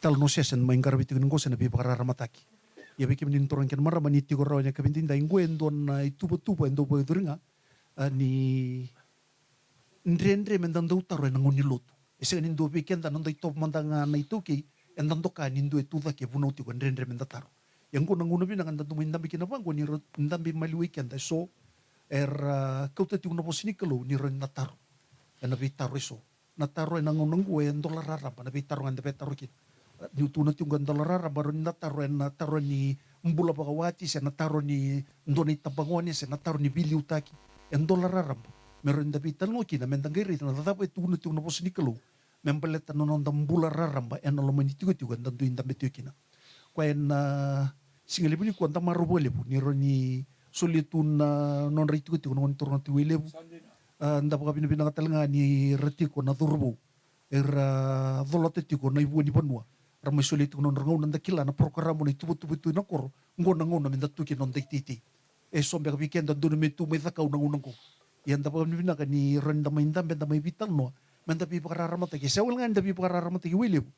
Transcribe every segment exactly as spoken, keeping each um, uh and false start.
Talanoa session mai qaravi tiko ni qo se na veivakararamataki. Ia vei kemuni na turaga kei na marama ni tiko rawa ena yakavi edaidai, qo e dua na ituvatuva e dau vakayacori ga, a, ni dredre me da dau taro ena gauna ni lotu. E sega ni dua vei keda, noda itovo mada ga na iTaukei, eda doka ni dua e tu cake e vunau tiko, e dredre me da taro. Ia qo na gauna vinaka da dau mai dabe kina vaqo ni ra dabe maliwai keda eso era kauta tiko na vosa ni Kalou ni rawa ni da taro ena veitaro eso. Na taro ena gauna qo e dola raraba na veitaro ga eda via taro kina. Niu tukuna tiko qo e dola raraba, rawa ni da taro ena taro ni bula vakawati, se na taro ni dua na itabagone, se na taro ni veiliutaki. E dola raraba me rawa ni da veitalanoa kina, me da qai raica na cava e tukuna tiko na vosa ni Kalou me baleta na noda bula raraba ena loma ni tikotiko eda dui dabe tiko kina. Koya ena sigalevu nikua da marau vakalevu ni rawa ni solia tu na nodra itikotiko na gone turaga tiko e levu. A, da vakavinavinaka tale ga ni ra tiko na cauravou era colata tiko na ivua ni vanua, ra mai solia tiko na nodra gauna. Da kila na porokaramu, na ituvatuva tu ena koro, qo na gauna me da tu kina noda iteitei. Eso beka vei keda dodonu me tu mai cakau na gauna qo. Ia da vakavinavinaka ni rawa ni da mai dabe, da mai veitalanoa, me da veivakararamataki. E sega wale ga ni da veivakararamataki Wailevu,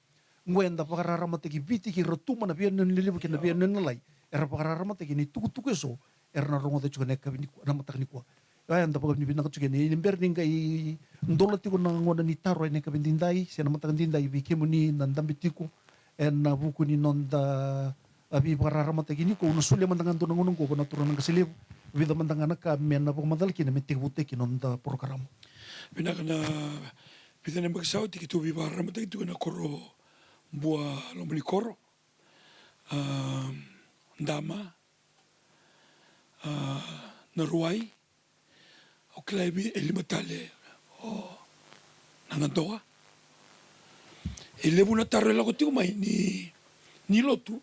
qo eda vakararamataki Viti kei Rotuma, na veiyanuyanu lelevu kei na veiyanuyanu lalai. Era vakararamataki ena itukutuku eso era na rogoca tiko ena yakavi nikua, na mataka nikua. Ia eda vakavinavinaka tiko yani. Ni bera ni qai dola tiko na gauna ni taro ena yakavi edaidai se na mataka edaidai, vei kemuni na dabe tiko ena vuku ni noda, a, veivakararamataki nikua, au na solia mada ga dua na gauna qo vua na turaga na qase levu, vica mada ga na ka me na vakamacala kina me tekivutaki kina noda porokaramu. Vinaka. Na vica na yabaki sa oti keitou veivakararamataki tiko ena koro Bua, loma ni koro, a, Dama, a, Naruwai. Au kila e vi-, e lima tale o Nagadoa. E levu na taro e lako tiko mai ni, ni lotu.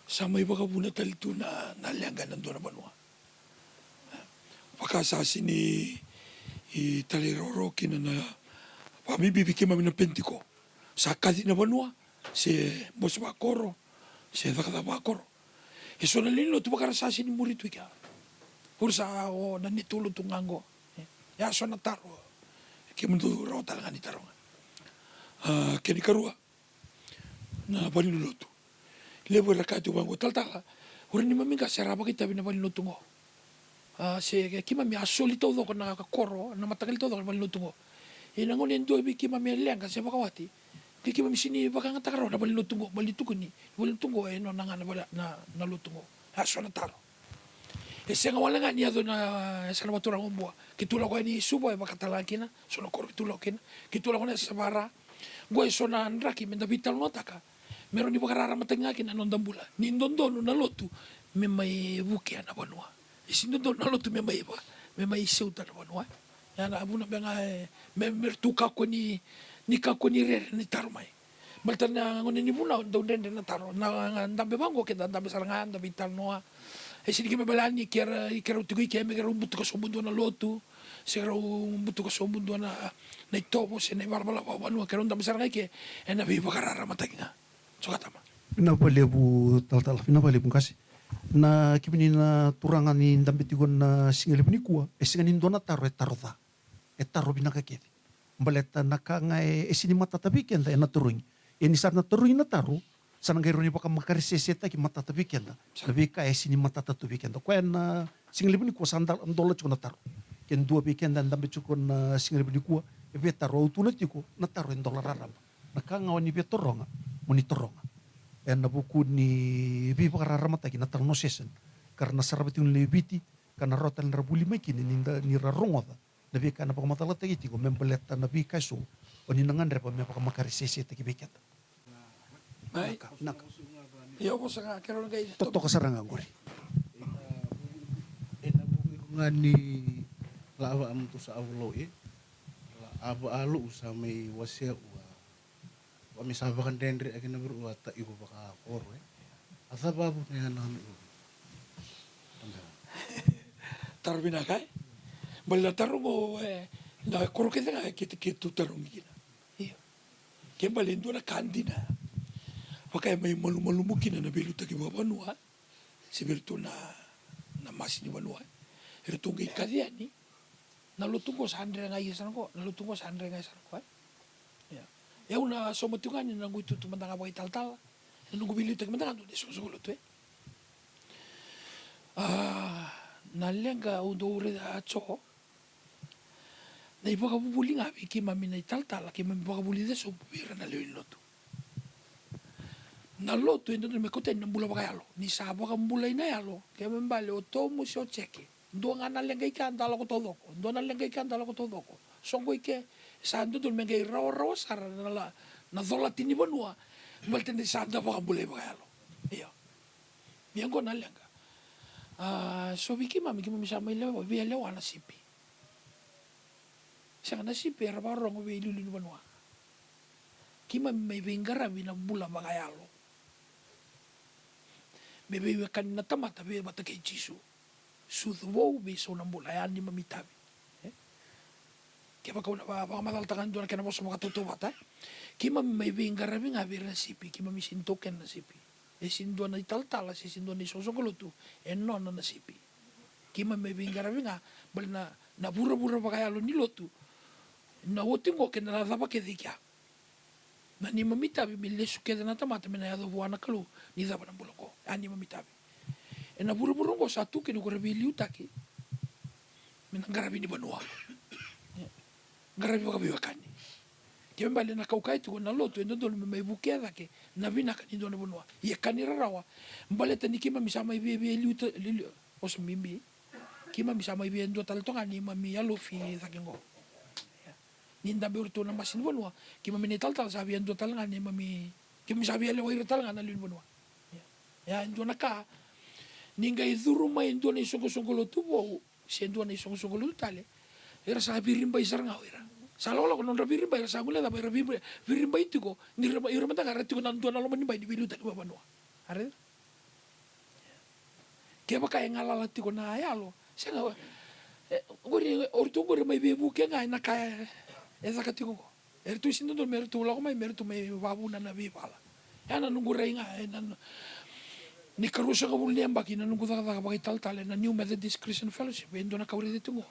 Sa mai vakavuna tale tu na, na leqa ena dua na vanua. Vaka sa sini, i, talairawarawa kina na, vakabibi vei keimami na Penitiko. Sa kaci na vanua, se bose vakoro, se cakacaka vakoro. Eso na lewe ni lotu vaka ra sa sini muri tu i kea. Ura sa o na neitou lotu ga qo. E, ya so na taro. Kemudou rawa tale ga ni taroga. A, kena ikarua, na valenilotu. Levu era kaya tiko vaqo, talatala, ura neimami qase era vakaitavi na valenilotu qo. A, se keimami a soli taucoko na koro, na mataqali taucoko na valenilotu qo. Ia na gauna e dua vei keimami e leqa se vakawati, ke keimami sini vakayagataka rawa na valenilotu qo, baleta ni tukuni, valenilotu qo e nona ga na vale, na, na lotu qo. A, so na taro. E sega wale ga ni yaco na yasana vaturaga o Bua. Keitou lako yani i Suva, e vaka tale ga kina, so na koro keitou lako kina. Keitou lako na yasana vaka ra. Qo e so na draki me da veitalanoataka. Me rawa ni vakararamataki ga kina na noda bula. Ni dodonu na lotu me mai vukea na vanua. E sini dodonu na lotu me mai va, me mai seuta na vanua. Ya na vuna beka ga, e, me, me ratou kakua ni, ni kakua ni rere ni taro mai. Baleta na gauna ni vunau dau dredre na taro. Na, na dabe vaqo ke da dabe sara ga, da veitalanoa. E sini keimami baleta ni kera, i kerau tiko i ke me kerau butuka sobu dua na lotu. Se rau butuka sobu dua na, na itovo se na ivalavala vakavanua, ke rau dabe sara ga i ke, ena veivakararamataki ga. Sokatama. Vinaka vakalevu talatala, vinaka vakalevu qase. Na kemuni na turaga ni dabe tiko na sigalevu nikua, e sega ni dua na taro e taro ca. E taro vinaka kece. Baleta na ka ga e, e sini matata vei keda ena tarogi. Ia ni sa na tarogi na taro, sa na qai rawa ni vakamakaresesetaki matata vei keda na veika e sini matata tu vei keda. Koya na sigalevu nikua sa da, dola tiko na taro. Ke dua vei keda e dabe tiko na sigalevu nikua, e via taro, au tukuna tiko, na taro e dola raraba. Na ka ga o ni via taroga, mo ni taroga. Ena vuku ni veivakararamataki na talanoa session, ka ra na sarava tiko na lewe i Viti, ka na rawa tale ni ra vuli mai kina ni da, ni ra rogoca na veika ena vakamacalataki tiko me baleta na veika eso o ni na gadreva me vakamakaresesetaki vei keda. Mai. Naka, naka. Io, vosa ga, kero na qai totoka sara ga qori. Ena vuku iko ga ni la ava amutu sa avu lou e. La ava a lou sa mai wasea ua. Ua mai sa vakadredre ake na vuru ua ta iko vakakoro e. A cava avu na yana na iko. Taro vinaka e. Bale na taro qo e. Na koro kece ga e kete, kete tu taro gi kina. Io. Ke bale e dua na ka dina. Vaka e mai malumalumu kina na veiliutaki vakavanua, se vei iratou na, na masi ni vanua. Iratou qai kaci yani, na lotu qo sa dre ga i yasana qo, na lotu qo sa dre ga i yasana qo, e? Ia. E, au na sauma tiko ga ni na noqu itutu mada ga vakaitalatala, na noqu veiliutaki mada ga dua na isoqosoqo lotu, e. A, na leqa au dau raica, a, so na ivakavuvuli ga vei keimami na italatala, keimami vakavulica sobu vei ira na lewe ni lotu. Na lotu e dodonu me kauta yani na bula vakayalo. Ni sa vakabulai na yalo, kena ibalebale o Tomu se o Jeke, dua ga na leqa i kea da lako taucoko, dua na leqa i kea da lako taucoko. Soqo i ke, sa dodonu me qai rawarawa sara na, na, na colati ni vanua, baleta ni sa da vakabulai vakayalo. Io. Ia oqo na leqa. A, so vei keimami, keimami sa mai lewa, veiyalewa na sipi. Sega, na sipi era vakarorogo vei iliuliu ni vanua. Keimami mai veiqaravi na bula vakayalo. Me veiwekani na tamata vei, vata kei Jisu. Sucu vou, veisau na bula, ya neimami itavi. E? Kevaka au na va-, vakamacalataka e dua na kena vosa vakatautauvata, keimami mai veiqaravi ga vei ira na sipi, keimami sega ni taukena na sipi. E sega ni dua na italatala, se sega ni dua na isoqosoqo lotu e nona na sipi. Keimami mai veiqaravi ga, baleta na, na vuravura vakayalo ni lotu, na oti oqo kei na cava kece i kea. Na neimami itavi me lesu kece na tamata me na yaco vua na Kalou ni cava na bula oqo. A, neimami itavi. Ena vuravura oqo sa tu kina ko ira veiliutaki me na qaravi ni vanua. Qaravi vakaveiwekani. Kena ibalebale na ka au kaya tiko, na lotu e dodonu me mai vukea cake na vinaka ni dua na vanua. Ia ka ni rarawa, baleta ni keimami sa mai via, via liuta, liu, liu, oso bibi. Keimami sa mai via dua tale toka ga neimami yalofi cake oqo. Ni dabe o iratou na masi ni vanua, keimami na italatala sa via dua tale ga neimami, keimami sa via lewa ira tale ga na lewe ni vanua. Ia, e dua na ka, ni qai curu mai e dua na isoqosoqo lotu vou, se dua na isoqosoqo lotu tale, era sa viribai sara ga o ira. Sa lakolako na nodra viribai, era sa guilecava era viribai, viribai tiko ni ira, ira mada ga era tiko na dua na loma ni bai ni veiliutaki vakavanua. A raica? Kevaka e galala tiko na yalo, sega, e, qori, o ratou qori mai veivuke ga ena ka e, e caka tiko oqo. Eratou sega ni dodonu me ratou lako mai, me ratou mai vakavuna na veivala. Ya na noqu rai ga, e, na, ni karuasagavulu ni yabaki na noqu cakacaka vakaitalatala ena New Methodist Christian Fellowship, e dua na ka au raica tiko oqo.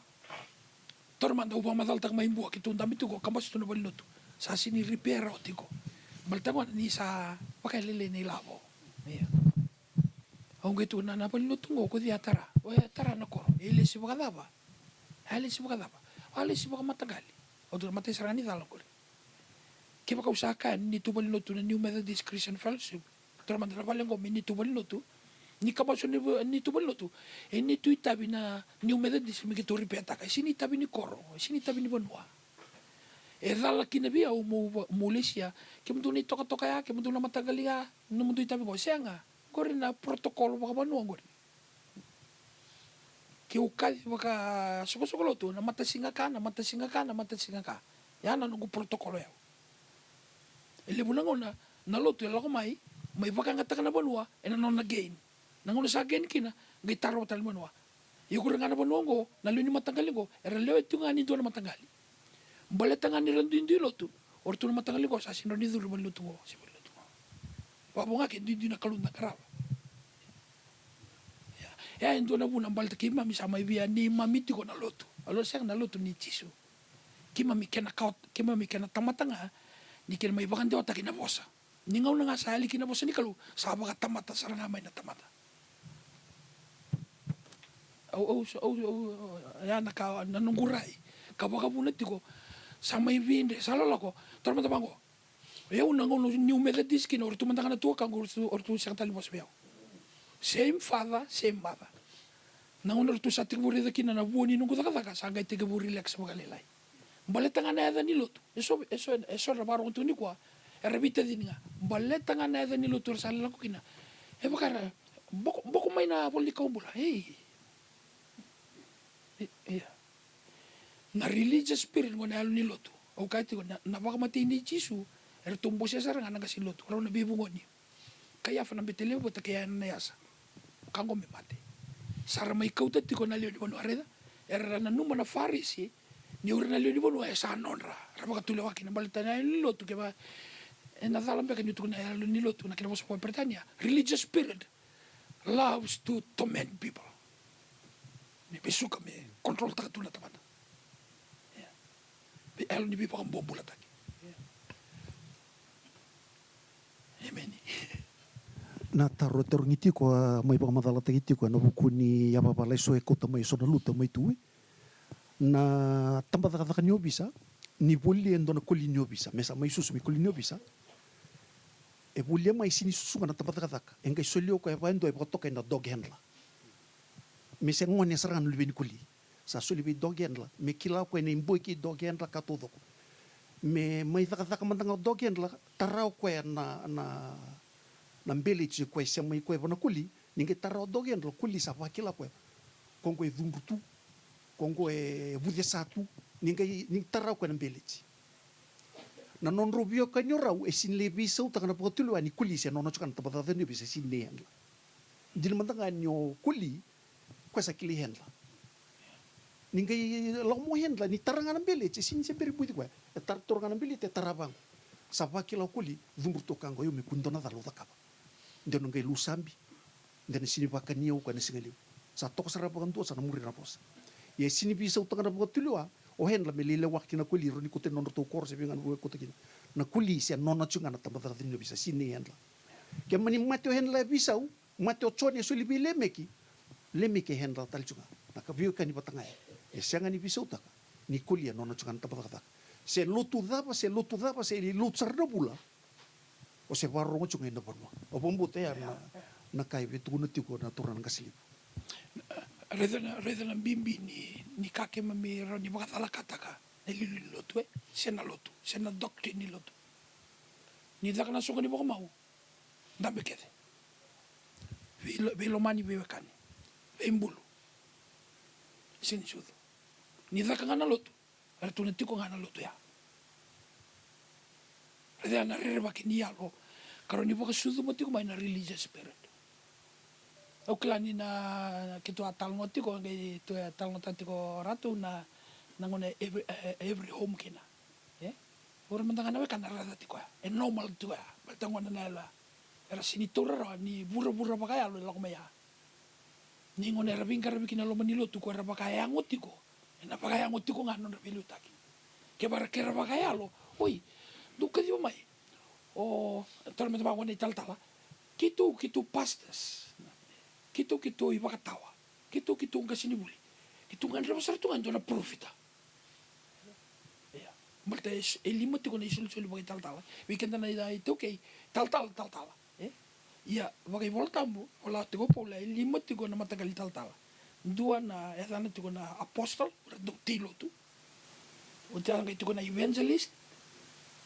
Taura mada au vakamacalataka mai Bua, keitou dabe tiko, kabasu tu na valenilotu. Sa sega ni repair rawa tiko. Baleta gona ni sa vakalailai na ilavo. Ia. Au qai tukuna, na valenilotu oqo, ko cei a tara? O ya e tara na koro. E lesi vakacava? A lesi vakacava? A lesi vakamataqali. Au tukuna, matai sara ga ni cala qori. Kevaka au sa kaya ni neitou valenilotu na New Methodist Christian Fellowship, taura mada na vale oqo me neitou valenilotu, ni kabasu ni va-, neitou valenilotu, e neitou itavi na New Methodist me keitou repair-taka. E sega ni itavi ni koro, e sega ni itavi ni vanua. E cala kina vei au meu va-, meu lesia, kemudou na itokatoka ya, kemudou na mataqali ya, nomudou itavi qo, sega. Qori na protocol vakavanua qori. Keu kaci vakaisoqosoqo lotu, na matasiga ka, na matasiga ka, na matasiga ka. Ya na noqu protocol o yau. E levu na gauna na lotu e lako mai, mai vakayagataka na vanua ena nona gain. Na gauna sa gain kina, qai tarova tale na vanua. Ia ko ira ga na vanua oqo, na lewe ni mataqali oqo, era lewe tu ga ni dua na mataqali. Baleta ga ni ra duidui lotu, o ratou na mataqali oqo sa sega ni rawa ni curu i valenilotu oqo se valenilotu oqo. Vakavo ga ke duidui na Kalou da qarava. Ia, e dua na vuna baleta keimami sa mai via neimami tiko na lotu. A lotu sega, na lotu nei Jisu. Keimami kena kawa, keimami kena tamata ga, ni kena mai vakadewataki na vosa. Ni gauna ga sa yali kina na vosa ni Kalou, sa vakatamata sara ga mai na tamata. Au, au, au, au, ya na ka, na noqu rai ka vakavuna tiko, sa mai vidre, sa lako, taura mada vaqo. O yau na gauna New Methodist kina, o ratou mada ga na tuakaqu, o ratou, o ratou sega tale ni vosa vei au. Same father, same mother. Na gauna ratou sa tekivu raica kina na vua ni noqu cakacaka, sa qai tekivu relax vakalailai. Baleta ga na yaca ni lotu. E so, e so, e so era vakarogo tu nikua, era veitacini ga. Baleta ga na yaca ni lotu era sa lako kina. E vaka era boko, boko mai na ivola ni kawa bula. Ei. I, ia. Na religious spirit qo na yalo ni lotu. Au kaya tiko na, na vakamatei nei Jisu, eratou bosea sara ga na qase ni lotu, rau na veivugoni. Kaiafa na bete levu vata kei Ananaiasa. Ka qo me mate. Sa ra mai kauta tiko na lewe ni vanua, raica. Era nanuma na Farisi ni o ira na lewe ni vanua e sa nodra. Ra vakatulewa kina baleta na yalo ni lotu, kevaka ena cala beka niu tukuna na yalo ni lotu, na kena vosa vakaperitania. Religious spirit loves to torment people. Me vesuka, me control-taka tu na tamata. Ia. Vei yalo ni veivakabobulataki. Ia. Na taro e tarogi tiko, a, mai vakamacalataki tiko ena vuku ni yavavala eso e kauta mai eso na lotu mai tu, e. Na tabacakacaka ni ovisa, ni volia e dua na koli ni ovisa, me sa mai susu me koli ni ovisa. E volia mai, sini susu ga na tabacakacaka. E qai solia o koya vaka e dua e vakatokai na dog handler. Me se gone sara ga na luve ni koli. Sa soli vei dog handler, me kila o koya na iboi kei dog handler ka taucoko. Me mai cakacaka mada ga o dog handler, tara o koya na, na, na beleti o koya e sema i koya vua na koli, ni qai tara o dog handler, koli sa vakila o koya. Ko qo e cudru tu, ko qo e vucesa tu, ni qai, ni tara o koya na beleti. Na nodrau veiwekani o rau, e sini lai veisautaka na vakatulewa ni koli se nona tiko ga na tabacakacaka ni ovisa, sini nei handler. Dina mada ga ni o koli, koya sa kilai handler. Ni qai lako mai o handler, ni tara ga na beleti, e sini se bera ni buci koya. E tara, tara ga na beleti, e tara vaqo. Sa vakila o koli, cudru toka qo, io, me kua ni dua na cala au cakava. De na qai lusabi, de na sini vakani au koya na siga levu. Sa toka sara vakadua, sa na muria na vosa. Ia e sini veisautaka na vakatulewa o handler me lai lewaka kina o koli, rawa ni kauta i nodratou koro se vei ga na vanua e kauta kina. Na koli se nona tiko ga na tabacakacaka ni ovisa, sini nei handler. Ke mani mate o handler e veisau, mate o Jone e soli vei Lemeki, Lemeki e handler tale tiko ga. Na ka veiwekani vata ga ya. E sega ni veisautaka ni koli e nona tiko ga na tabacakacaka. Se lotu cava, se lotu cava, se lotu sara na vula, o se vakarorogo tiko ga ina vanua. Au vakabauta ya na, na ka e veitukuna tiko na turaga na qase levu. Raica na, raica na bibi ni, ni ka keimami rawa ni vakacalakataka na iliuliu ni lotu, e? Se na lotu, se na doctrine ni lotu. Ni caka na soqo ni vakamau, dabe kece. Veilo-, veilomani, veiwekani, veibulu. Sega ni sucu. Ni caka ga na lotu, eratou na tiko ga na lotu ya. Raica na rerevaki ni yalo, ka rawa ni vakasucuma tiko mai na religious spirit. Au kila ni na keitou a talanoa tiko, qai tou a talanoataka tiko ratou na, na gauna every, eh, every home kina. E? O ira mada ga na wekana era raica tiko ya. E normal tiko ya. Baleta gona na yalo ya. Era sini taura rawa ni vuravura vakayalo e lako mai ya. Ni gona era veiqaravi kina loma ni lotu ko era vakayago tiko. Ena vakayago tiko ga na nodra veiliutaki. Kevaka era kera vakayalo, oi, dou kaciva mai. O, tara mada vaqo na italatala. Keitou, keitou pastors. Keitou, keitou ivakatawa. Keitou, keitou qasenivuli. Keitou gadreva sara tu ga e dua na parofita. Ia. Baleta e, e lima tiko na isolisoli vakaitalatala. Vei keda na, na iTaukei, talatala, talatala. E? Ia, vakaivolatabu, vola tiko o Paula, e lima tiko na mataqali talatala. Dua na yacana tiko na apostle, o ira dau tei lotu. Oti ya qai tiko na evangelist,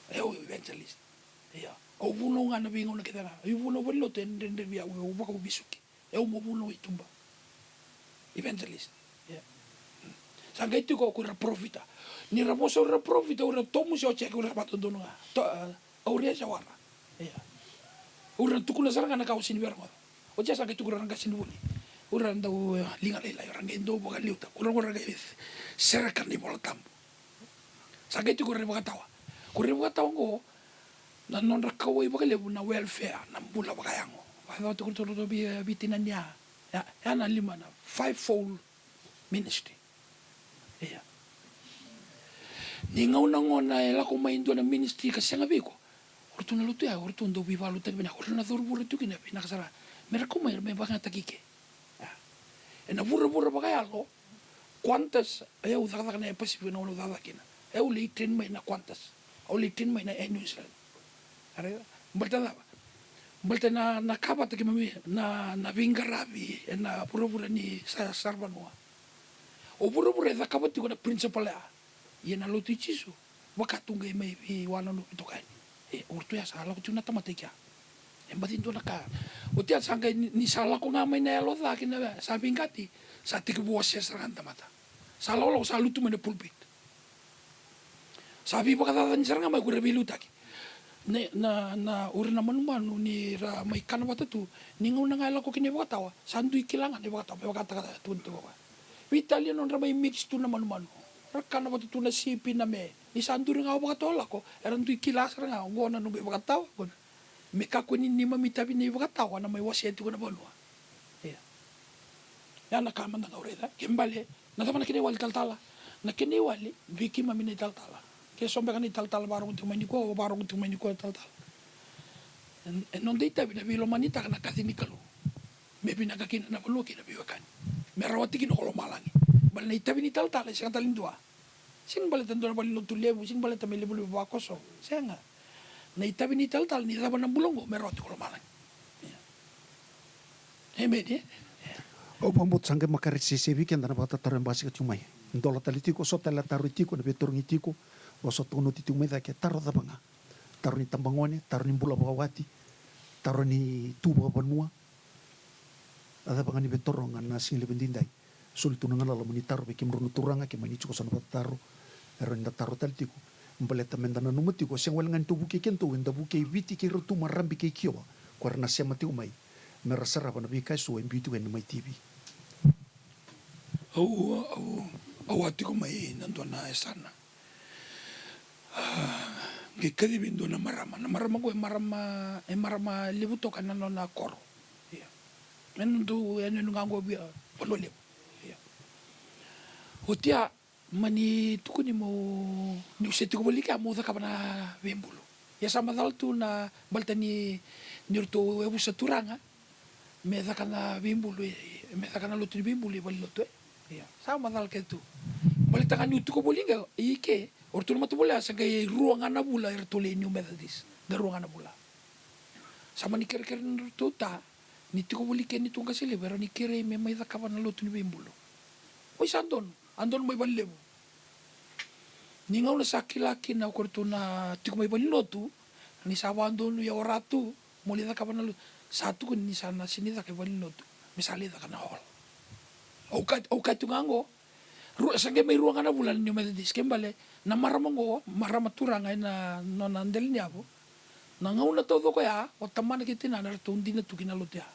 e au evangelist. Ia. Au vunau ga na veigauna kece ga. Au vunau valenilotu e dredre vei au, au vakauvisuki. E au mo vunau i tuba. Evangelist. Ia. Sa qai tiko ko ira parofita. Ni ra vosa o ira parofita, o ira tomusi, oti ya ko ira vakadodonu ga. To, e, au ria se wara. Ia. O ira tukuna sara ga na ka o sini via rogoca. Oti ya sa qai tiko o ira qasenivuli. O ira dau, e, liga lailai, o ira qai dau vakaliutaka. O ira qo ra qai sereka na iVolatabu. Sa qai tiko o ira ivakatawa. Ko ira ivakatawa qo, na nodra kauwai vakalevu na welfare, na bula vakayago. Vakayacora tiko o ratou, ratou vei, veitinani ya. Ya, ya na lima na fivefold ministry. Ia. Ni gauna gona e lako mai e dua na ministry ka sega vei iko, o ratou na lotu ya, o ratou dau veivakalotutaki vinaka, o ratou na cauravura tu kina vinaka sara. Me ra kau mai, me vakayagataki ike. Ia. Ena vuravura vakayalo, Qantas, e au cakacaka na Air Pacific na gauna au cakacaka kina. E au lai train mai na Qantas. Au lai train mai na Air New Zealand. Baleta cava? Baleta na, na ka vata keimami, na, na veiqaravi ena vuravura ni sa, saravanua. O vuravura e cakava tiko na principle ya. Ia na lotu i Jisu, vaka tu qai mai veiwanono veitokani. E, o ratou ya sa lako tiko na tamata i kea. E baci dua na ka. Oti ya sa qai ni, ni sa lako ga mai na yalo ca kina, sa veiqati, sa tekivu wasea sara ga na tamata. Sa lakolako sa lutu mai na pulpit. Sa veivakacacani sara ga mai ko ira veiliutaki. Na, na, na, o ira na manumanu ni ra mai kana vata tu, ni gauna ga e lako kina ivakatawa, sa dui kila ga na ivakatawa, me vakataka tu ni tu vaka. Veitalia nodra mai mix tu na manumanu. Ra kana vata tu na sipi na me. Ni sa duri ga o vakatawa lako, era dui kila sara ga, oqo na noqu ivakatawa, oqo na. Me kakua ni neimami itavi na ivakatawa na mai wasea tiko na vanua. Ia. Ya na ka mada ga au raica, ke bale, na cava na kena iwali talatala? Na kena iwali, vei keimami na italatala. Ke so beka na italatala vakarogo tiko mai nikua, o vakarogo tiko mai nikua talatala. E noda itavi na veilomanitaka na kaci ni Kalou me vinaka kina na vanua kei na veiwekani, me rawati kina ko lomalagi. Baleta na itavi ni talatala e sega tale ni dua. Sega baleta dua na valenilotu levu, sega baleta me levulevu vakoso. Sega. Na itavi ni talatala ni cava na bula oqo me rawati ko lomalagi. Emeni. Au vakabauta sa qai makare sese vei keda na vakatataro e basika tiko mai. Dola tale tiko, so tale a taro e tiko, na veitarogi tiko, o so tonuti tiko mai cake, taro cava ga. Taro ni tabagone, taro ni bula vakawati, taro ni tu vakavanua. A cava ga ni veitaroga na siga levu edaidai. Soli tu na galala mo ni taro vei kemudrau na turaga, kemuni tiko so na vakatataro. E rawa ni da taro tale tiko. Baleta meda nanuma tiko, sega wale ga ni tou vukei kedatou, eda vukei Viti kei Rotuma, Rabi kei Kioa. Ko era na sema tiko mai me ra sarava na veika eso e biu tiko ena mai T V. Au, au, au a tiko mai na dua na yasana. A, qai kacivi e dua na marama. Na marama qo e marama, e marama levu toka ena nona koro. Ia. Ena dua, ena nona qo via Vanua Levu. Ia. Oti ya, mani tukuni mo, niu se tiko voli kea mo cakava na veibulu. Ia sa macala tu na baleta ni, ni ratou yavusa turaga. Me caka na veibulu, e, me caka na lotu ni veibulu e valenilotu, e. Ia, sa macala kece tu. Baleta ga niu tiko voli ga i ke, o ratou na matavuvale sa qai rua ga na vula eratou lai New Methodist. Qai rua ga na vula. Sa mani kerekere na nodratou ta, ni tiko voli ke ni tu qase levu, e rawa ni kerei me mai cakava na lotu ni veibulu. Oi sa donu, a donu mai Vanua Levu. Ni gauna sa kila kina o koratou na tiko mai valenilotu, ni sa vakadonui o ratu, mo lai cakava na lotu. Sa tukuni ni sa na sega ni caka e valenilotu, me sa lai caka na hall. Au kaya, au kaya tu ga qo, rua, sa qai mai rua ga na vula na New Methodist, ke bale, na marama qo, marama turaga ena nona dela ni yavu. Na gauna taucoko ya, o tamana kei tinana eratou dina tu ki na lotu ya.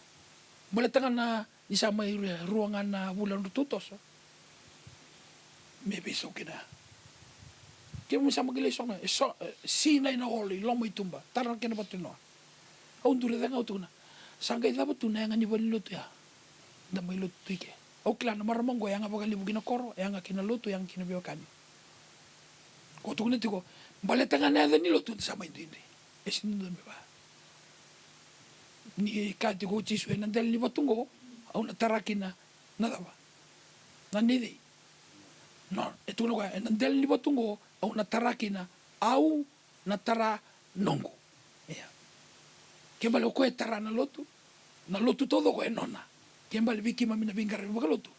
Baleta ga na Ni sa mai rua, rua ga na vula nodratou toso. Me veisau kina. Kemuni sa maki lai sogo, e so, e, sinai na hall i loma i tuba, tara na kena vatu e noa. Au duri cake ga au tukuna. Sa qai cava tu na yaga ni valenilotu ya. Da mai lotu tu i ke. Au kila na marama qo e yaga vakalevu ki na koro, e yaga ki na lotu, e yaga ki na veiwekani. Ko tukuna tiko, baleta ga na yaca ni lotu da sa mai duidui. E sega ni dodonu me va. Ni kaya tiko o Jisu, ena dela ni vatu qo, au na tara kina na cava? Na nei cei? No, e tukuna o koya, ena dela ni vatu qo, au na tara kina, au na tara noqu. Ia. Ke bale o koya e tara na lotu, na lotu taucoko e nona. Ke bale vei keimami na veiqaravi vakalotu,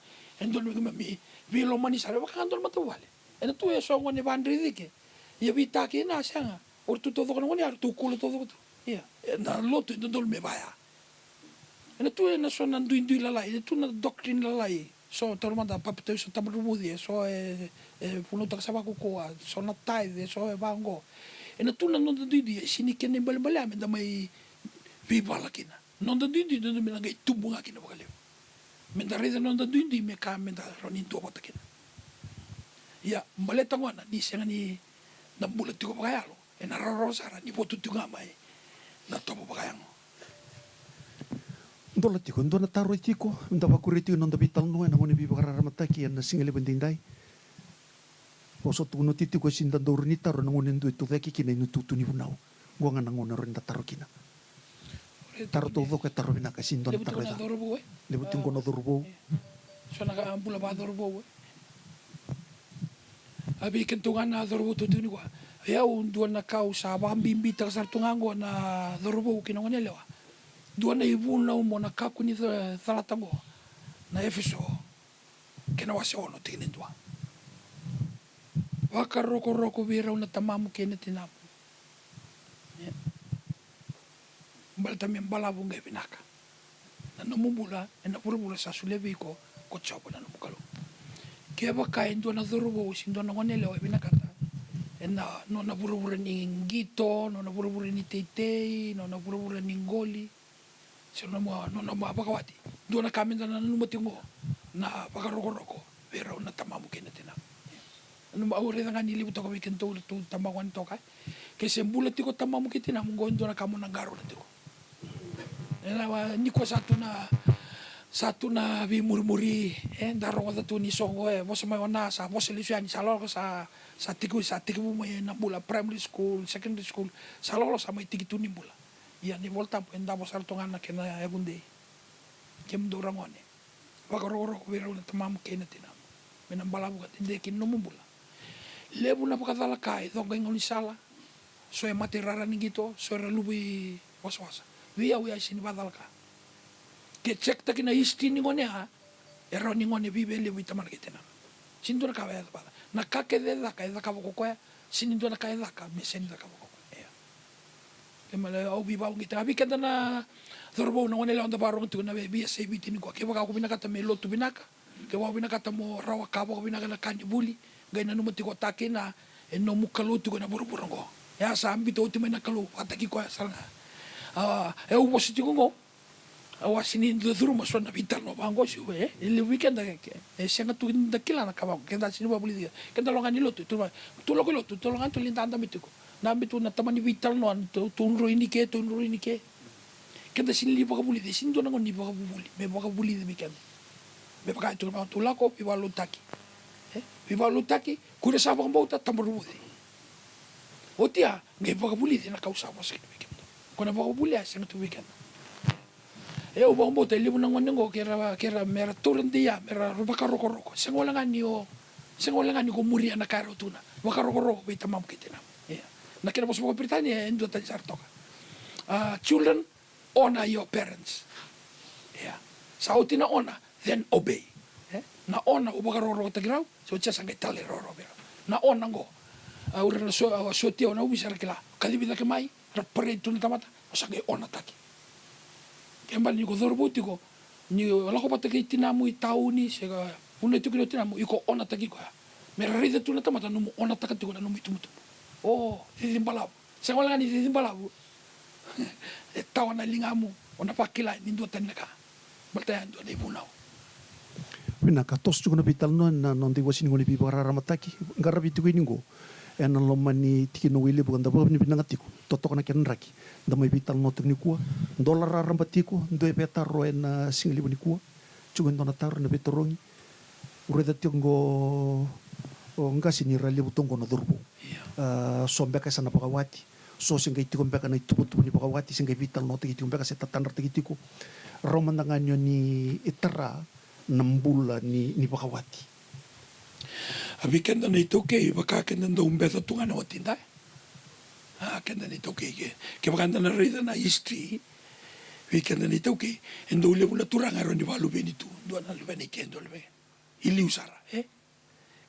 e dodonu me keimami veilomani sara, e vaka ga dua na matavuvale. Ena tu e so gone vadrei cike. Ia veitaki ena sega. O ratou taucoko na gone ya, ratou kula taucoko tu. Ia, ena lotu e dodonu me vaya. Ena tu ena so na duidui lalai, ena tu na doctrine lalai. So taura mada papitaiso tabadravuci, e so e, e vunautaka sa vakaukaua, so na tithe, e so e vaqo. Ena tu na noda duidui, e sega ni kena ibalebale ya meda mai veivala kina. Noda duidui, noda me na qai tubu ga kina vakalevu. Meda raica noda duidui me ka meda rawa ni duavata kina. Ia, baleta gona ni sega ni na bula tiko vakayalo, ena rawarawa sara ni votu tiko ga mai na tovo vakayago. Dola tiko, dua na taro e tiko, da vakuria tiko na noda veitalanoa ena gauna ni veivakararamataki ena siga levu edaidai. Au sa tukuna oti tiko e sega ni da dau rawa ni taro ena gauna e dua e tucake kina na itutu ni vunau. Qo ga na gauna e rawa ni da taro kina. Taro taucoko e taro vinaka, e sega ni dua na taro e ca. Levu tiko na cauravou, e? Levu tiko qo na cauravou. So na ka bula vakacauravou, e? A vei kedatou ga na cauravou tou tiko nikua. O yau dua na ka au sa vakabibitaka sara tu ga qo na cauravou kei na goneyalewa. Dua na ivunau mo na kakua ni ca-, calata qo. Na Efeso. Kena wase ono tikina e dua. Vakarokoroko vei rau na tamamu kei na tinamu. Ia. Baleta me balavu qai vinaka na nomu bula ena vuravura sa solia vei iko ko Jiova na nomu Kalou. Kevaka e dua na cauravou se dua na goneyalewa e vinakata ena nona vuravura ni qito, nona vuravura ni teitei, nona vuravura ni qoli, se nona, nona vakawati. Dua na ka meda na nanuma tiko qo, na vakarokoroko vei rau na tamamu kei na tinamu. Nanuma, au raica ga ni levu toka vei kedatou, ratou tamaqu yani toka. Ke se bula tiko tamamu kei tinamu qo, e dua na ka mo na qarauna tiko. Ena, a, nikua sa tu na, sa tu na veimurimuri, e, da rogoca tu ni so qo, e, vosa mai o Na, sa vosa lesu yani, sa lako, sa, sa tiki, sa tekivu mai na bula, primary school, secondary school, sa lako, sa mai tiki tu ni bula. Ia na iVolatabu e davo sara tu ga na kena yavudei. Kemudou ra gone, vakarokoroko vei rau na tamamu kei na tinamu, me na balavu ka dede kina nomu bula. Levu na vakacalaka e coqa i gaunisala. So e mate i rara ni qito, so era luvu i wasawasa. Vei au ya e sega ni vakacalaka. Ke check-taki na history ni gone ya, e rawa ni gone viavia levu i tamana kei tinana. Sega ni dua na ka e yaco vata. Na ka kece e caka e cakava ko koya. Sega ni dua na ka e caka me sega ni cakava ko koya. Ia. Kena ibalebale au veivakauqeti ga vei keda na cauravou, na goneyalewa da vakarogo tiko na veiyasai Viti nikua. Kevaka ko vinakata me lotu vinaka, kevaka o vinakata mo rawa ka vakavinaka na ka ni vuli, qai nanuma tiko o ta kei na, e nomu Kalou tiko ena vuravura oqo. E a sa biuta oti mai na Kalou vakataki koya sara ga. A, e au vosa tiko oqo. Au a sega ni dau curuma so na veitalanoa vaqo, se e, e levu vei keda e, e sega tu ni da kila na ka vaqo, keda sega ni vakavulici. Keda lako ga ni lotu, tu, tu lako i lotu, tu lako ga tu lai dadabe tiko. Dabe tu na tamani veitalanoa, tou, tou droini ke, tou droini ke. Keda sega ni vakavulici, sega ni dua na gauna ni vakavuvuli, me vakavulici vei keda. Me vaka e tukuna, tou lako, veivakalotutaki. E, veivakalotutaki, ko ira sa vakabauta, tabaruvuci. Oti ya, qai vakavulici na ka au sa vosa kina vei kemudou. Ko na vakavuvuli ya e sega tu vei keda. E, au vakabauta e levu na gone oqo, ke ra, ke ra, me ra taura dei ya, me ra vakarokoroko. Sega wale ga ni o, sega wale ga ni ko muria na ka e rau tukuna. Vakarokoroko vei tamamu kei tinamu. Ia. Na kena vosa vakaperitania e duatani sara toka. A, children, honor your parents. Ia. Sa oti na honor, then obey. E? Na honor, o vakarokorokotaki rau, se oti ya sa qai talairawarawa vei rau. Na honor oqo. A, o ira na so, a, sotia o na ovisa era kila. Kacivi cake mai, ra parade tu na tamata, o sa qai honor-taki. Kena ibalebale ni ko cauravou tiko, ni o lako vata kei tinamu i tauni, se ka, vanua e tiko kina o tinamu, iko honor-taki koya. Me ra raica tu na tamata nomu honor-taka tiko na nomu itubutubu. O, cici balavu. Sega wale ga ni cici balavu. E tawa na ligamu, o na vakila ni duatani na ka. Baleta ya e dua na ivunau. Vinaka, toso tiko na veitalanoa ena noda iwase ni gauna ni veivakararamataki. Qaravi tiko yani qo ena loma ni tikina o Wailevu ka da vakavinavinaka tiko. Totoka na kena draki. Da mai veitalanoa tiko nikua. Dola raraba tiko, dua e veitaro ena sigalevu nikua. Tiko e dua na taro ena veitarogi. Au raica tiko qo, o qase, ni ra levu tu qo na cauravou. Ia. A, so beka e sa na vakawati. So se qai tiko beka na ituvatuva ni vakawati, se qai veitalanoataki tiko beka se tatadrataki tiko. Rawa mada ga ni o ni tara na bula ni, ni vakawati. A, vei keda na iTaukei, vaka keda dau beca tu ga na watida. A, keda na iTaukei ke, kevaka da na raica na history, vei keda na iTaukei, e dau levu na turaga e rawa ni vakaluveni tu, dua na luvena i ke, dua na luvena i liu sara, e?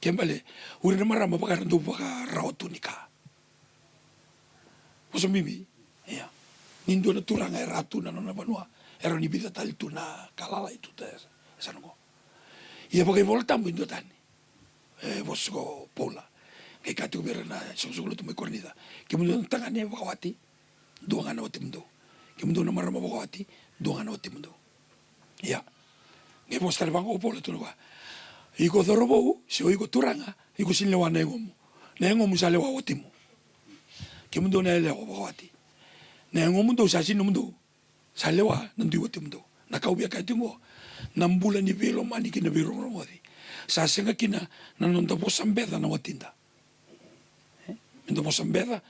Kena ibalebale, o ira na marama vaka era dau vakarawa tu ni ka. Vosa bibi, ia. Ni dua na turaga e ra tu na nona vanua, e rawa ni vica tale tu na ka lalai tu, e sa na qo. Ia vakaivolatabu e duatani. E vosa ko Paula. Qai kaya tiko vei ira na isoqosoqo lotu mai Korinica. Kemudou na tagane vakawati, dua ga na watimudou. Kemudou na marama vakawati, dua ga na watimudou. Ia. Qai vosa tale vaqo ko Paula, tukuna vua. Iko cauravou, se o iko turaga, iko sega ni lewa na yagomu. Na yagomu sa lewa o watimu. Kemudou na yalewa vakawati. Na yagomudou sa sega ni nomudou. Sa lewa na dui watimudou. Na ka au via kaya tiko qo, na bula ni veilomani kei na veirogorogoci. Sa sega kina na noda vosa beca na watida. E? Meda vosa beca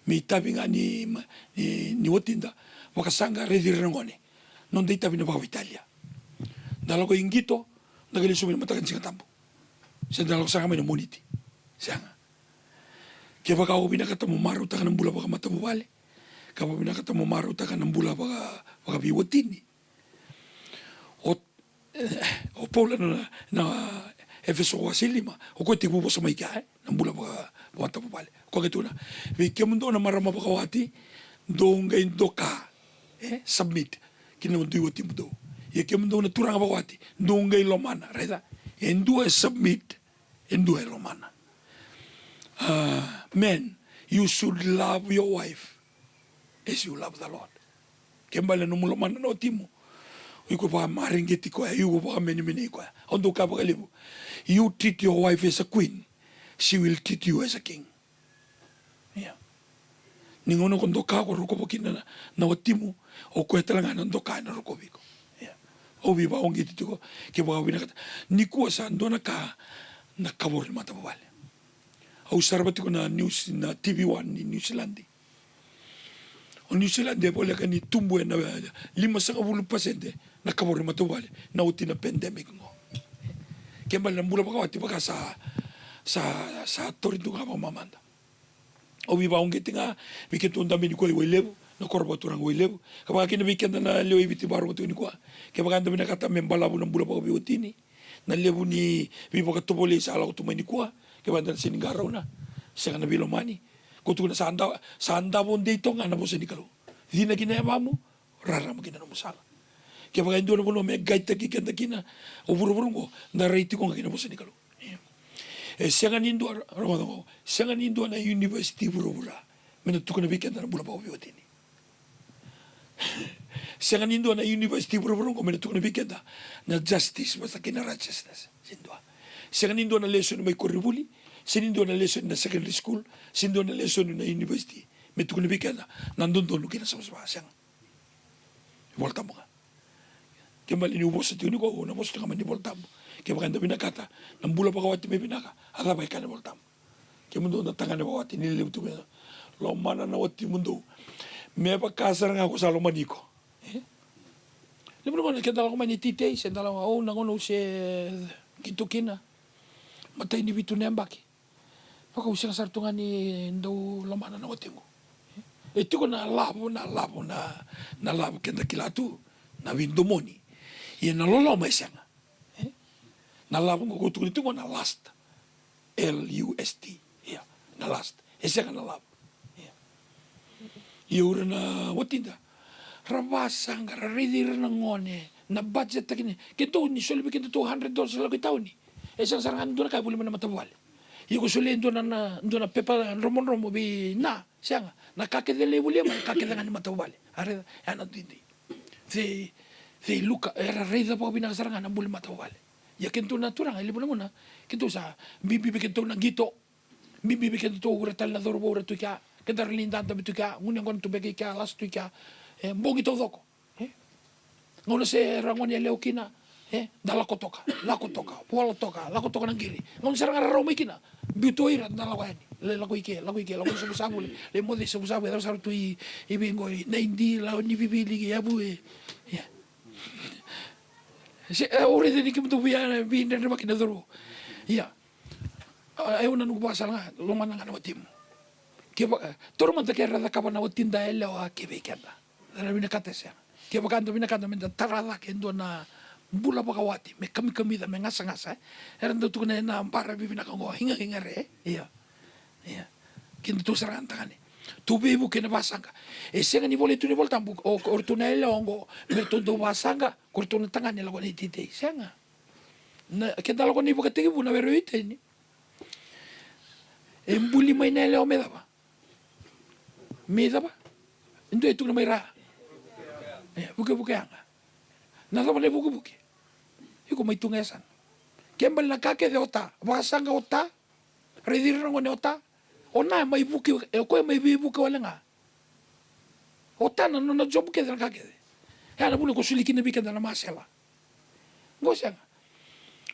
me itavi ga ni, ni, ni watida, vakasaqa, raici ira na gone. Noda itavi na vakaveitalia. Da lako i qito, da qai lesu mai na mataka ni Sigatabu. Se da lako sara ga mai na Moniti. Sega. Kevaka o vinakata mo marautaka na bula vakamatavuvale, kevaka o vinakata mo marautaka na bula vaka, vakaveiwatini. O, o Paula na, na Efeso wase lima, o koya tekivu vosa mai kea, e, na bula vaka, vakamatavuvale. O koya qai tukuna, vei kemudou na marama vakawati, dou qai doka, e, submit, ki na dui watimudou. Ia kemudou na turaga vakawati, dou qai lomana, raica? E dua e submit, e dua e lomana. Ah, men, you should love your wife as you love the Lord. Kena ibalebale nomu lomana na watimu, o iko vakamareqeti koya, o iko vakamenemenei koya. Au dau kaya vakalevu, you treat your wife as a queen, she will treat you as a king. Ia. Ni gauna ko doka, ko rokova kina na, na watimu, o koya tale ga na doka ena rokovi iko. Ia. Au veivakauqeti tiko, kevaka o vinakata. Nikua sa dua na ka na kavoro ni matavuvale. Au sarava tiko na news na T V One ni Niusiladi. O New Zealand e voleka ni tubu ena limasagavulu pasede na kavoro ni matavuvale na oti na pandemic qo. Ke bale na bula vakawati vaka sa, sa, sa tori tu ga vakamamada. Au veivakauqeti ga vei keitou dabe nikua i Wailevu, na koro vakaturaga Wailevu, ka vaka kina vei keda na lewe i Viti vakarorogo tiko nikua. Kevaka eda vinakata me balavu na bula vakaveiwatini, na levu ni veivakatovolei sa lako tu mai nikua, kevaka eda na sega ni qarauna, sega na veilomani. Ko tukuna sa da, sa davo dei toka ga na vosa ni Kalou. Cina ki na yavamu, rarama ki na nomu sala. Kevaka e dua na vanua me qaitaki keda kina o vuravura oqo, da rai tiko ga ki na vosa ni Kalou. E sega ni dua, rogoca oqo, sega ni dua na university vuravura me na tukuna vei keda na bula vakaveiwatini. Sega ni dua na university vuravura oqo me na tukuna vei keda na justice vata kei na righteousness. Se dua. Sega ni dua na lesoni mai koronivuli, sega ni dua na lesoni na secondary school, sega ni dua na lesoni na university me tukuna vei keda na dodonu kei na savasava, sega. Vola Tabu ga. Ke bale niu vosa tiko nikua, au na vosa tiko ga mai ni Vola Tabu. Kevaka eda vinakata na bula vakawati me vinaka, a cava e kaya na Vola Tabu? Kemudou na tagane vakawati, ni levu tu mai, lomana na watimudou me vaka sara ga ko sa lomani iko. E? Levu na gauna keda lako mai ni teitei, se da lako, au na gauna au se qito kina, matai ni vitu na yabaki. Vaka au sega sara tu ga ni dau lomana na watiqu. E tiko na love, na love, na, na love keda kila tu, na veidomoni. Ia na loloma e sega. E? Na love qo ko tukuna tiko na lust. L U S T. Ia, na lust. E sega na love. Ia. Ia o ira na watida, ra vasaqa, ra raici ira na gone, na budget taki ni, keitou ni soli vei kedatou hundred dollars lako i tauni. E sega sara ga ni dua na ka e voli mai na matavuvale. Ia ko solia e dua na, na, dua na pepa dromodromo vei na, sega. Na ka kece lai volia mai, na ka kece ga ni matavuvale. A raica, e a na duidui. They, they look, era raica vakavinaka sara ga na buli matavuvale. Ia keitou na turaga, e levu na gauna keitou sa bibi vei keitou na qito. Bibi vei kedatou, ura tale na cauravou, ura tu i kea, kedaru lai dadabe tu i kea, gunu yaqona tu beka i kea, lasu tu i kea, e bogi taucoko. E? Gauna se ra gone yalewa kina, e, da lako toka, lako toka, vola toka, lako toka na qiri. Gauna sara ga ra rau mai kina, biu tu o ira, da lako yani, lai lako i ke, lako i ke, lako i Savusavu, lai, lai moce i Savusavu, e cava sara tu i, i vei qo, i Naidi, Lawa ni Vivili, i Yavu, e. Ia. Se, e, au raica ni kemudou via, veidredrevaki na cauravou. Ia. A, e, au nanuma vakasala ga, lomana ga na watimu. Kevaka, e, taura mada ke ra cakava na watida yalewa ke vei keda. Era vinakata se sega. Kevaka da vinakata meda tara cake e dua na bula vakawati, me kamikamica, me gasagasa, e. Era dau tukuna na baravi vinaka oqo, higa, higa re, ia. Ia. Kedatou sara ga na tagane. Tou veivuke ena vasaqa. E sega ni volai tu na iVolatabu, o, o ratou na yalewa oqo, me ratou dau vasaqa, ko ratou na tagane lako na iteitei. Sega. Na, keda lako na ivakatekivu na were o Iteni. E buli mai na yalewa me cava? Me cava? E dua e tukuna mai ra. E, vukevuke yaga. Na cava na ivukevuke? Iko mai tu ga e yasana. Ke bale na ka kece o ta, vasaqa o ta, raici ira na gone o ta. O na e mai vuke, e o koya e mai veivuke wale ga. O ta na nona job kece na ka kece. E a na vuna ko soli kina vei keda na masela. Qo sega.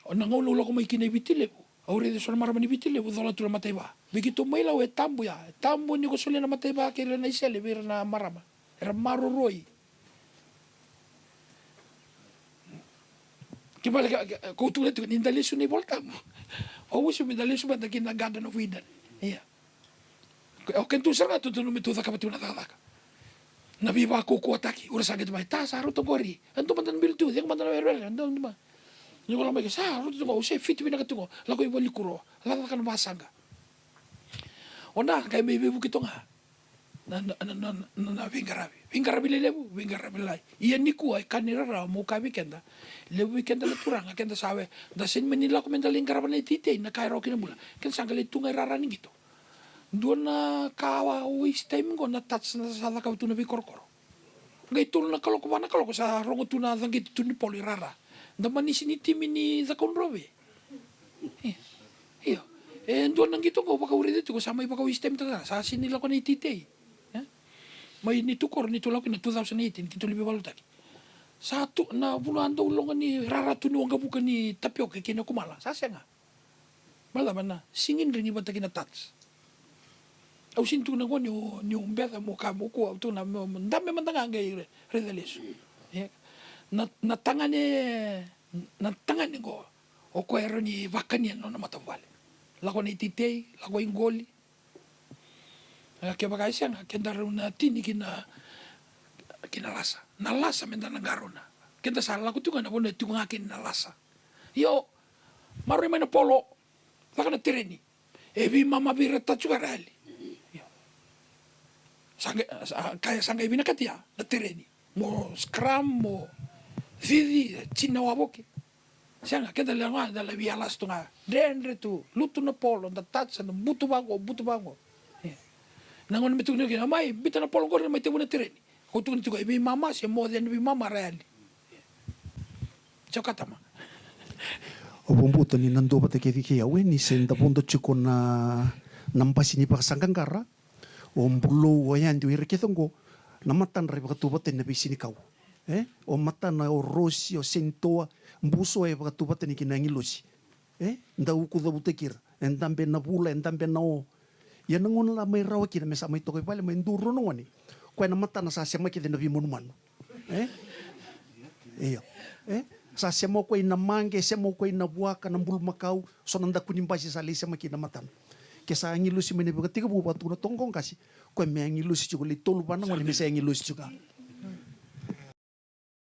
O na gauna au lako mai kina i Viti Levu, au raica eso na marama ni Viti Levu cola tu na mataiva. Vei keitou mai Lau e tabu ya. E tabu ni ko solia na mataiva kei ira na isele vei ira na marama. Era maroroi. Ke vale ka, ka, ko tukuna tiko ni da lesu na iVolatabu. Au wish me da lesu mada ki na Garden of Eden. Ia. O keitou sara ga tou dodonu me tou cakava tiko na cakacaka. Na veivakaukauwataki, ura sa qai tu mai, ta sa rauta qori. E dua mada na bilo tu, cegu mada na werewere, e dua mada. Ni ko lako mai ke, sa rauta tu qo, au se fiti vinaka tu qo, lako i valenikuro, cakacaka na vasaqa. O na qai mai veivuke toka ga. Na, na, na, na, na, na veiqaravi. Veiqaravi lelevu, veiqaravi lalai. Ia nikua e ka ni rarawa meu kaya vei keda. Levu vei keda na turaga, keda sa we, da sega ni mani lako meda lai qarava na iteitei, na ka e rawa kina bula. Keda sa qai lai tu ga i rara ni qito. Dua na ka waste time qo na touch na sa cakava tu na veikorokoro. Qai tolu na kaloko, va na kaloko sa rogo tu na caqeti tu ni polo i rara. Da manisi ni timi ni Cakaudrove. Io. Io. E dua na qito qo vakauraica tiko sa mai vaka waste time taka, sa sega ni lako na iteitei. E? Mai ni tu koro ni tu lako na two thousand eighteen keitou lai veivakalotutaki. Sa tu na vanua dau loga ni rara tu ni waqavuka ni tapioka kei na kumala. Sa sega. Baleta na sigidrigi vata kei na touch. Au sini tukuna qo niu, niu beca mo ka mo kua, au tukuna mo, mo dabe mada ga qai re-, raica lesu. Ia. Na, na tagane, na tagane qo, o koya e rawa ni vakania na nona matavuvale. Lako na iteitei, lako i qoli. E, kevaka e sega, keda rawa na tini ki na, ki na lasa. Na lasa meda na qarauna. Keda sa lako tiko ga na vanua e tiko ga kina na lasa. Io, maroroi mai na polo, lako na tereni. E veimama vei ira tatu ga ra yali. Io. Sa qai, sa, ka, sa qai vinakati ya, na tereni. Mo scrum, mo cici, e tini na wavoki. Sega, keda lewa ga, da lai via lasa tu ga. Dredre tu, lutu na polo, da tatu, sa da butu vaqo, butu vaqo. Io. Na gauna me tukuni kina, mai, biuta na polo qori, mai tevu na tereni. Ko tukuni tiko, e veimama se more than veimama ra yali. Sa okata ma. O Vubuta ni na dua vata kece kei au, e, ni se da vodo tiko na, na basi ni vakasaqaqara. O Bulou, o Yadi, o ira kece oqo, na matadra e vakatauvatani na veisinikau. E? O matana, o Rosi, o Senitoa, Buso e vakatauvatani kina agilosi. E? Da uku cavutaki ira. E dabe na vula, e dabe na o. Ia na gauna la mai rawa kina me sa mai toka i vale, mai dua rua na gone. Koya na matana sa sema kece na veimanumanu. E? Io. E? Sa sema o koya i na maqe, sema o koya i na vuaka, na bulumakau, so na daku ni basi sa lai sema kina na matana. Ke sa agilosi mai na ivakatekivu, vakatukuna toka qo qase, koya me agilosi tiko lai tolu va na gone me sa agilosi tiko.